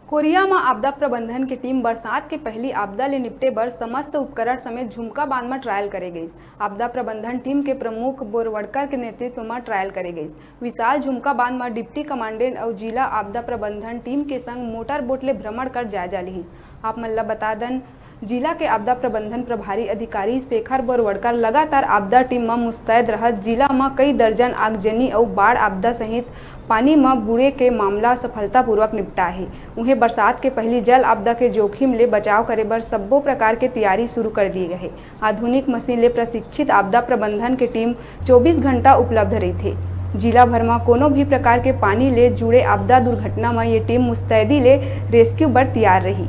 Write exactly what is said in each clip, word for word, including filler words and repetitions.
कोरिया म आपदा प्रबंधन के टीम बरसात के पहिली आपदा ले निपटे बर समस्त उपकरण समेत झुमका बांध म ट्रायल करे गइस। आपदा प्रबंधन टीम के प्रमुख बोरवड़कर के नेतृत्व म ट्रायल करे गइस। विशाल झुमका बांध म डिप्टी कमांडेंट अउ जिला आपदा प्रबंधन टीम के संग मोटर बोट ले भ्रमण कर जायजा लिहिस। आप मन ल बता दन, जिला के आपदा प्रबंधन प्रभारी अधिकारी शेखर बोरवड़कर लगातार आपदा टीम म मुस्तैद रहत जिला म कई दर्जन आगजनी अउ बाढ़ आपदा सहित पानी म बूड़े के मामला सफलतापूर्वक निपटा हे। उहें, बरसात के पहिली जल आपदा के जोखिम ले बचाव करे बर सब्बो प्रकार के तैयारी शुरू कर दिए गए हे। आधुनिक मशीन ले प्रशिक्षित आपदा प्रबंधन के टीम चौबीस घंटा उपलब्ध रहिथे। जिला भर म कोनो भी प्रकार के पानी ले जुड़े आपदा दुर्घटना म ये टीम मुस्तैदी ले रेस्क्यू बर तैयार रही।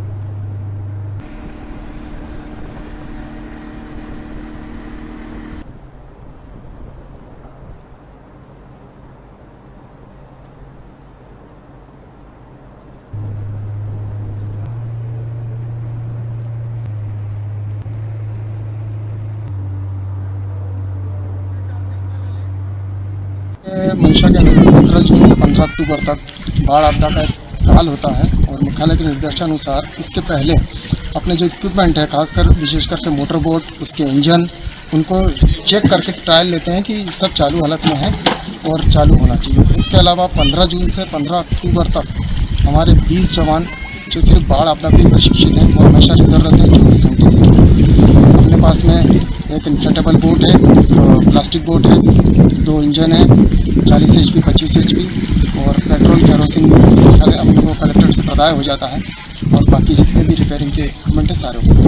मंशा के अनुरूप पंद्रह जून से पंद्रह अक्टूबर तक बाढ़ आपदा का एक काल होता है और मुख्यालय के निर्देशानुसार इसके पहले अपने जो इक्विपमेंट है, खासकर विशेष करके मोटर बोट, उसके इंजन, उनको चेक करके ट्रायल लेते हैं कि सब चालू हालत में है और चालू होना चाहिए। इसके अलावा पंद्रह जून से पंद्रह अक्टूबर तक हमारे बीस जवान जो सिर्फ बाढ़ आपदा के लिए प्रशिक्षित हैं, वो हमेशा रिजर्व रहते हैं चौबीस घंटे से। अपने पास में एक इन्फ्लेटेबल बोट है, एक प्लास्टिक बोट है, दो इंजन है, चालीस एचपी, पच्चीस एचपी और पेट्रोल, केरोसिन अपने को कलेक्टर से प्रदाय हो जाता है और बाकी जितने भी रिपेयरिंग के इक्विपमेंट है सारे उपलब्ध